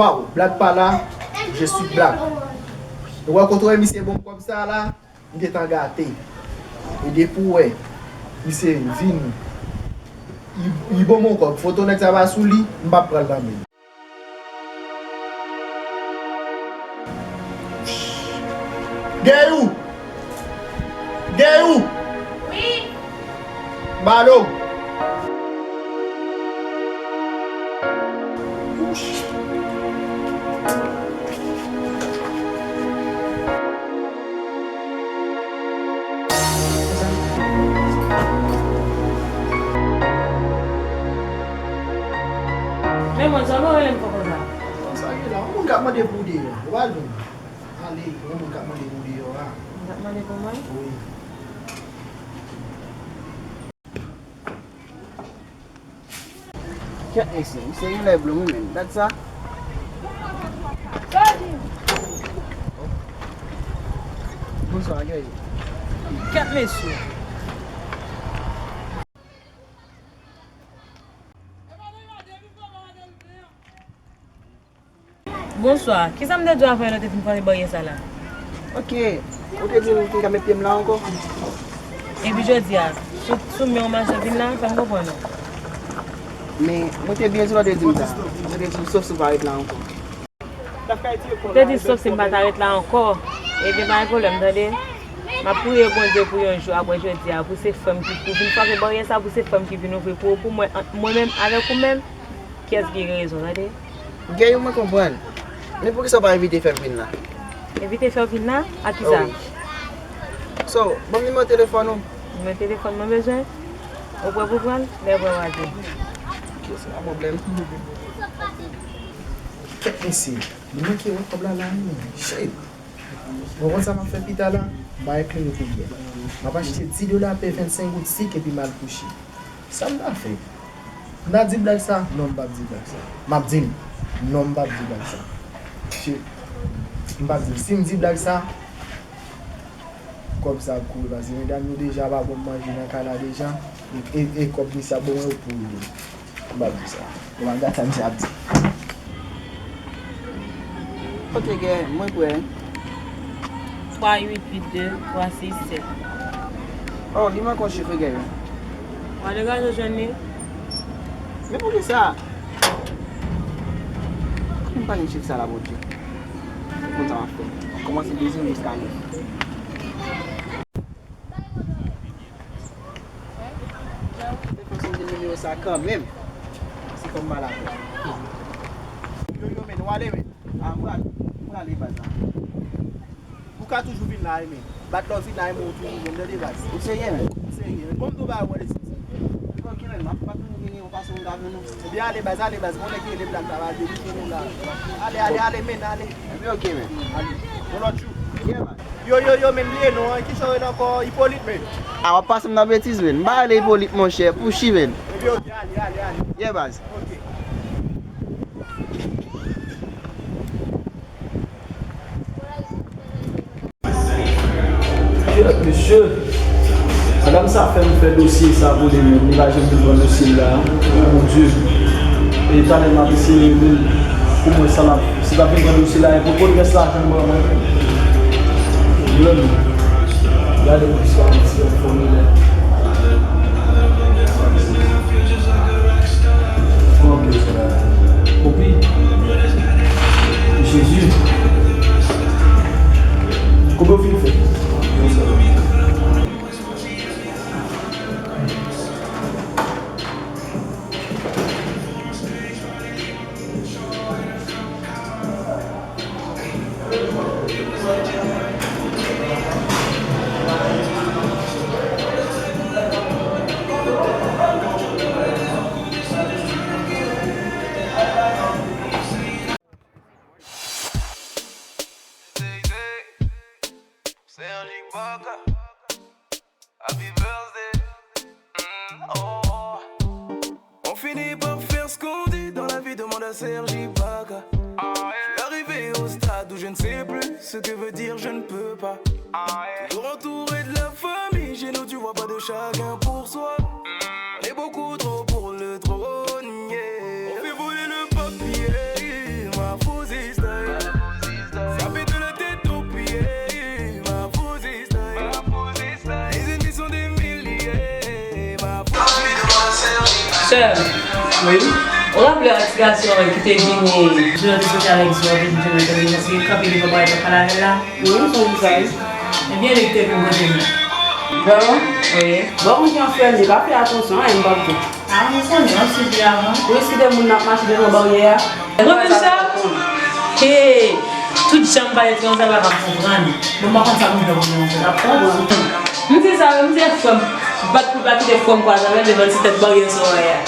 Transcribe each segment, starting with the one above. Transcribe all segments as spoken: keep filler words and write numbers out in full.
Waw, Black pa la, je suis Black. Ou wè kote w wè misye ban m kòb sa la, m gentan gate. E depi w wè misye vin, li, li ban m yon kòb, foto nèg sa pa sou li, m p ap pran l nan men l. Gayou! Gayou! Wi. Balo! Men mwen, sa w rele m fò konsa? Sa gen la, yon moun k ap mande pou w deyò. Ou pa jwenn. Ale, gen moun k ap mande pou deyò a. Moun k ap mande pou mwen? Wi. Kèt mesye, misye gen lè blòm wi menm. Dat sa? Bonswa, Gayou. Kèt mesye. Bonswa. Kisa m te di w avan yè lè w te fin fòse baryè sa la? Ok. Ou te di m fin ka met pye m la ankò? Epi jodi a, sou, sou men w mache vin la, fè m konprann ou. Men, mwen te byen di w lè w te di m sa. Mwen te di w sòf si w pa ret la ankò. Ou te di sòf si m pa ta ret la ankò. Ebyen, pa gen pwoblèm, tande. M ap priye Bondye pou yon jou apre jodi a, pou se frè m ki, pou vin frape baryè sa, pou se frè m ki vin ouvri pou ou, pou mwen, ant mwen menm avèk ou menm. Kiyès ki gen rezon, tande? Gayou, mwen konprann. Men poukisa w pa envite fè l vin la? Envite fè l vin la? A kisa? Wi. So, ban m nimewo telefòn ou. Nimewo telefòn mwen bezwen? Ou prè pou pran l? Lè w prè w a di m. Ok, se pa pwoblèm. Kèt mesye, li manke wè kòb la la, men shit. Bon, konn sa m ap fè pita la? M pa gen klinik ouvè. M ap achte dis dola pè vennsenk goud sik epi m al kouche. Sa m ta fè? M ta di blag sa? Non, m p ap di blag sa. M ap di l. Non, m p ap di blag sa. Shit. M p ap di l. Si m di blag sa, kòb sa ap kouri pase medam yo deja pa ban m manje nan kay la deja. E, e, e kòb misye ap ban mwen yo pouri. M p ap di sa. Ou pa gad sa misye ap di. Ok, Gayou, mwen prè. Twa uit uit de twa sis sèt. Oh, li manke yon chif wi, Gayou. Ou pa degaje w jwenn li? Men poukisa? Kòm m pa gen chif sa la, Bondye. Ou konn sa w ap fè. W ap kòmanse de zewo jiska nèf. Fè fòs m di nimewo sa kanmenm. Se fò m pale avè w. Yo, yo, men, nou ale, men. A, m prale, m prale baz la. Ou ka toujou vin la, men. Bat lè w vin la, men, ou toujou bon, tande, baz. Ou serye, men? M serye, men. Bon, m tou ba wè lesi. Ok, men, m ap, m ap vin vini, ou pase, m ka vin, non. Ebyen, ale, baz, ale, baz. Bon, nèg ki rele Black la, va vin, vin la. Ale, ale, ale, men, ale. Ebyen, ok, men. Ale. Yon lòt jou. Yeah, man. Yo, yo, yo, men, bliye non an, ki jan w rele ankò? Ipolit, men. A, w ap pase m nan betiz, men. M pa rele Ipolit, monchè. Pouchi, men. Ebyen, ok, ale, ale, ale. Yeah, baz. Ok. Kèt, mesye. Madanm sa fè m fè dosye sa pou li menm. Li pa janm vin pran dosye l la. Oh, mon Dieu. E talè m ap eseye rele l pou mwen sa l ap, si l ap vin pran dosye la, e pou pot rès lajan l ban mwen. Pwoblèm. Gade mwen sa, mwen ti fòmilè. Konbyen sa? Kopi? Jezi. Kote w fin fè? Serge Ibaka. Happy birthday. Mm, oh, oh. On finit par faire ce qu'on dit dans la vie, demande à Serge Ibaka. Je suis arrivé au stade où je ne sais plus ce que veut dire je ne peux pas. Toujours entouré de la famille, chez nous tu vois pas de chacun pour soi. On est beaucoup trop pour le trône, yeah. On fait voler le papier, ma faute. Wi. Ou raple a ti gason ki te vini jodi soti avèk zò, vin jwenn nan televizyon, se kanpe devan bagay pou pale avè l la? Wi, m sonje sa, wi. Ebyen, li te vin kote nou. Vrèman? Wi. Bon, moun ki an frè m, li pa fè atansyon, anyen m p ap di. A, mwen konnen, w ap swiv li avan. Wi, si de moun n ap mache devan baryè a. Mwen menm sa? Hey, tout jan m pale ti konsa, pa ka konprann. Bon, m pa konn sa moun fè pou mwen, m ap konprann. M di sa, m di frè m, bat pou l pa kite frè m kwaze avè l devan ti tèt baryè sa w wè a.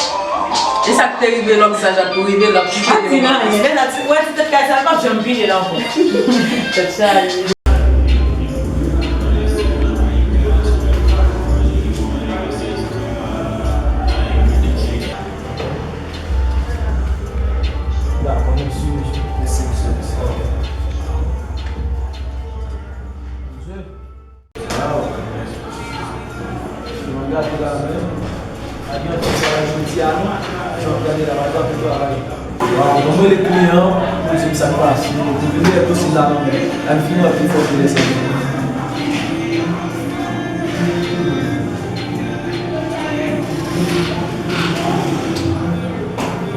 E sa k te rive lòm sa, jan pou rive, l ap kite. Pa di l anyen. Lè sa, ti, wè ti tèt kay sa, l p ap janm vini la ankò. Tèt chaje. Dakò, mèsi, mesye. Mèsi, mesye, mèsi. Mèsi. Mwen gade la menm. Pa gen anpil travay jodi a non. Jan w gade la, pa gen anpil travay. Waw, mwen rele kliyan an pou di m sa k pase. Depi lè posib la non. An fini anpil fò pou lè sa.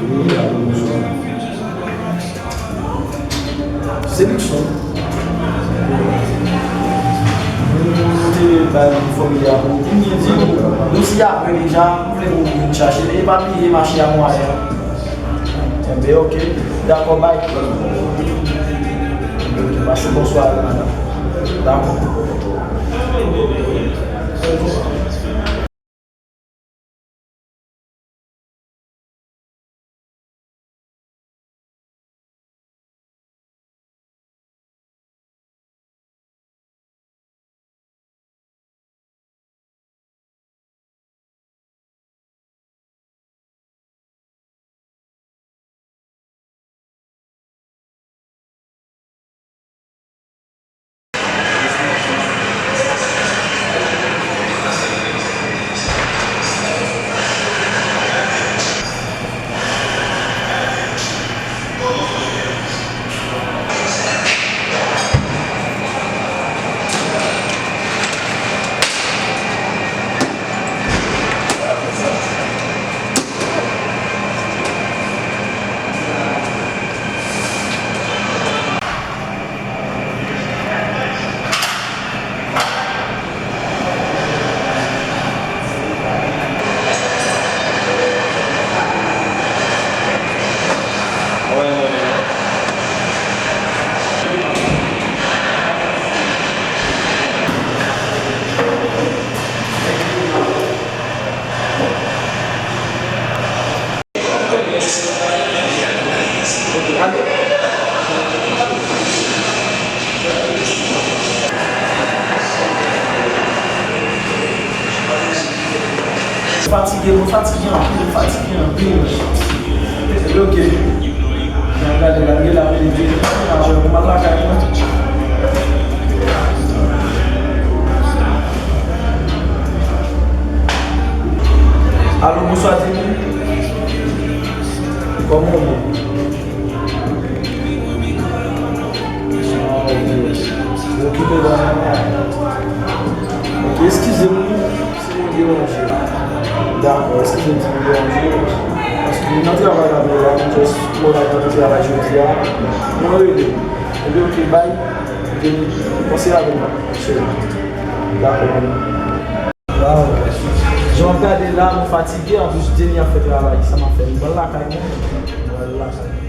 Wi, alo, bonswa. Se Luckson. Nou te bay fòmilè a pou ou. Pou m di nou, nou si apre deja, nou vle pou ou vin chache, men pa bliye mache a mwayen. Enben, oke. Dakò, bay. Pase bonswa, madanm. Dakò. Fatige, mwen fatige anpil, mwen fatige anpil. Epi oke. Jan gade la, gen la, men li, alo, mwen lakay mwen. Alo, bonswa, Deni. Kòman w ye? Ah, ok, ok. Ou okipe la, non? Ok, eskize m, si mwen deranje. Dakò, eskize m si mwen deranje. Paske m nan travay la, men la, m just mwen la nan travay jodi a. Mwen rele. Epi, ok, bay. Deni, panse avè m, cheri. Dakò, manmi. Waw. Jan w ap gade la, nou fatige, anplis Deni ap fè travay. Sa m ap fè? M pral lakay mwen. M pral lakay mwen.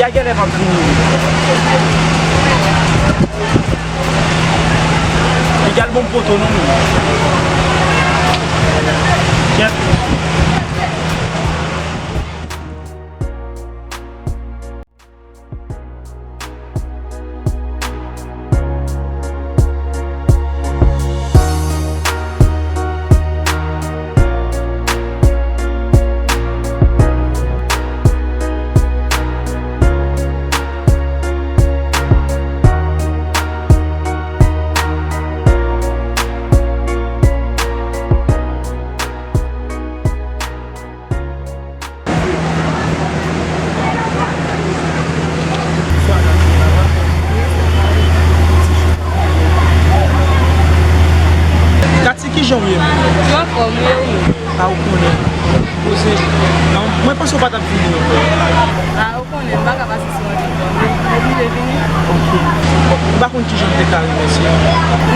Ya genlè p ap vini. Piga l bon poto non. Kyèt. Katy, kijan w ye menm? Mwen anfòm, e ou menm? A, ou konnen. Poze. An, mwen panse w pa t ap vini ankò. A, ou konnen, m pa ka pase san randevou an. Mwen oblije vini. Ok. Bon, m pa konn kijan m te ka remèsye w.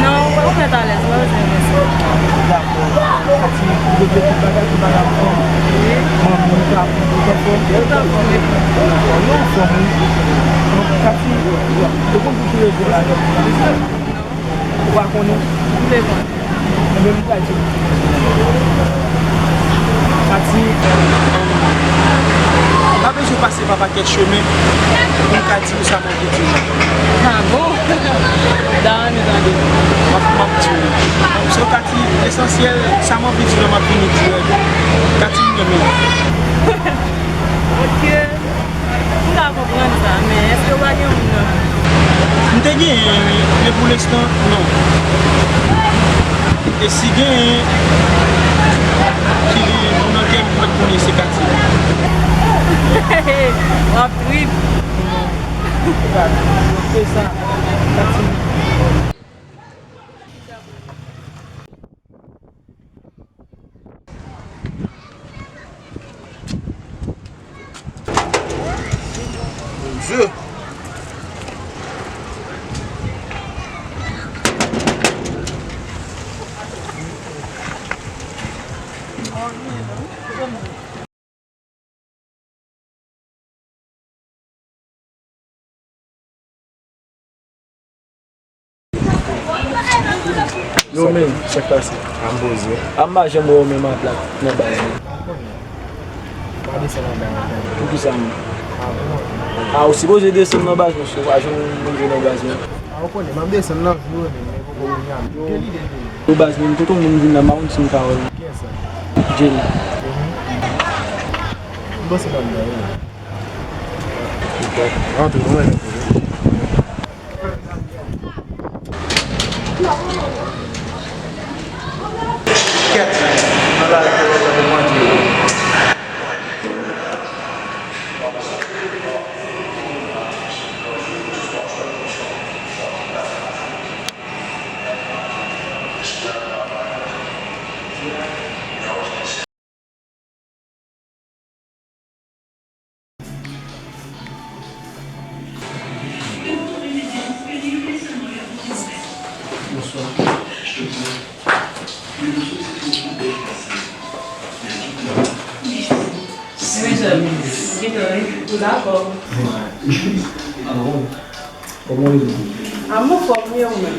Non, ou pa, ou mèt alèz, ou pa bezwen remèsye m. Dakò. Katy, m regle tout bagay, tout bagay anfòm. Wi. Manmi, ou ka, ou t anfòm? Ou t anfòm, epi? Dakò, nou anfòm, wi. Donk, Katy, ou konn pou ki rezon la? Ou pa konnen? M vle konnen. Enben, m pral di w. Katy, m pa bezwen pase pa pakèt chemen pou m ka di w sa m anvi di w. A bon? Dani, tande. M ap, m ap di w. So, Katy, lesansyèl, sa m anvi di w la, m ap vini di w. Katy, m renmen w. Ok. M ka konprann sa, men èske w pa gen moun nan? M te genyen, wi, men pou lenstan, non. E si genyen ki gen moun nan kè m, m mèt konnen se Katy. W ap trip. Se sa, Katy. Bondye. Yo menm, sa k pase? A, m poze. A, m pa janm wè w menm a blak nan baz mwen. Pa desann anba ankò. Poukisa menm? A, ou sipoze desann nan baz mwen, si w pa janm rive nan baz mwen. A, ou konnen, m ap desann nan jou yo menm, men poko vini a. Gen lide vini. Yo baz mwen, kote yon moun vin la, m pa konn si m ka wè l. Kiyès sa? Jenny. Mhm. M panse m ap bay, wi. Antre, mwen. Kèt, nan lari, kèt, kèt, mwen di. Bonswa. Mezanmi, ou dakò. Ah bon? Kòman w ye? Ah, m anfòm, wi, ou menm?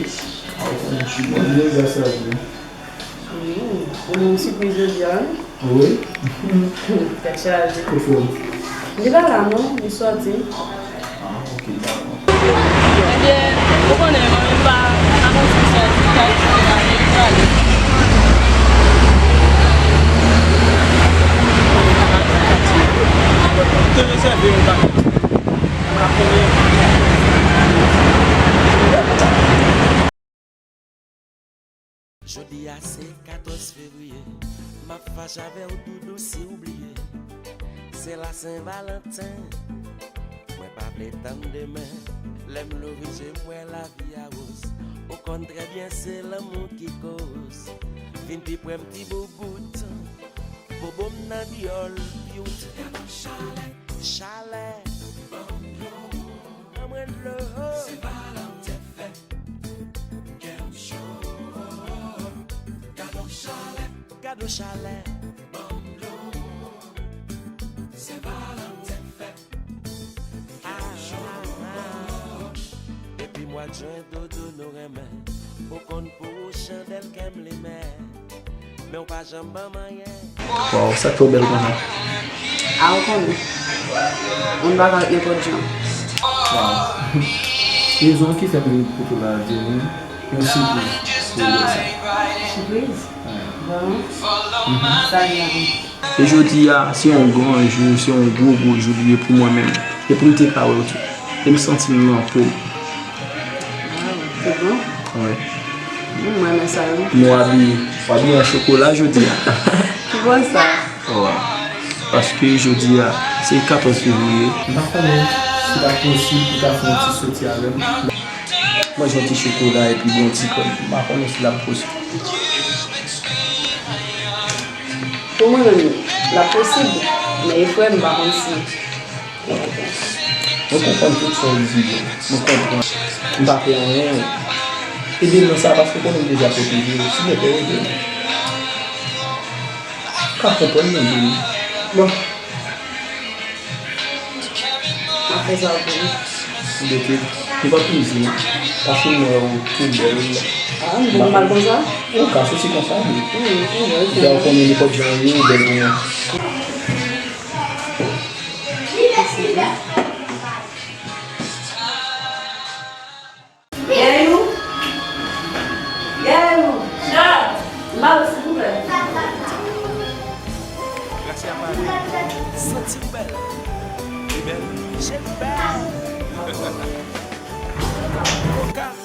Ah, ou konn, bon, byen, gras a Dye. Hmm, ou ban m sipriz jodi a, wi. Wi. Tèt chaje. Kote w? Li pa la, non, li sòti. Ah, ok, dakò. Ebyen, ou konnen, manmi m pa, pa konn si sòti, li ka rete la, li prale. Te rezève yon bagay. Jodi a se katòz fevriye, m ap fache avè w doudou si w bliye. Se la Sen Valanten, mwen pa vle tann demen. Lè m louvri je m wè lavi a woz. Ou konn trè byen se lanmou ki koz. Vin pi pre m ti boubout, bobo m nan dyòl pyout. Gad yon chalè, chalè, ban m dlo, ban mwen dlo. Se Valanten fèt, kè m cho. Gad yon chalè, gad yon chalè, ban m dlo. Se Valanten fèt. Ou renmen, ou konn pou ou chandèl kè m limen. Men w pa janm ban m anyen. Waw, sa k fè w bèl konsa? A ou konnen. Yon bagay nenpòt jan. Waw. Rezon ki fè m vin kote w la, Jenny, yon sipriz pou w sa. Sipriz? Bon. Sa gen la. E jodi a, se yon gran jou, se yon gwo gwo jou li ye pou mwen menm. E pou m te ka wè w tou. E m santi m nan po m. Se bon? Wi. Mm, mwen renmen sa wi. Nou abiye, w abiye an chokola jodi a. Ki bon sa? Wi. Paske jodi a, se katòz fevriye. M pa konnen si l ap posib pou w ta fè yon ti soti avè m. Manje yon ti chokola epi bwè yon ti krèm. M pa konnen si l ap posib. Pou mwen menm, l ap posib, men e frè m pa konn si. Mwen konprann tout sa w di yo. Mwen konprann. M pa pè anyen. Ede m nan sa paske w konnen m deja pwoteje w. Si mwen pè ede m. Ou ka konprann mwen, Jenny. Bon. M ap fè sa pou ou. Mete, nou pa plizi non. Paske m wè ou tou bèl. Ah, m pou mal konsa? Ou ka soti konsa wi. Hmm, tou bèl. Deja ou konnen nenpòt jan ou ye, ou bèl pou mwen. Yayou! Yayou! Sa! Mari, silvouplè. Gracia Marie, santi w bèl. Li bèl, je li bèl. Koka.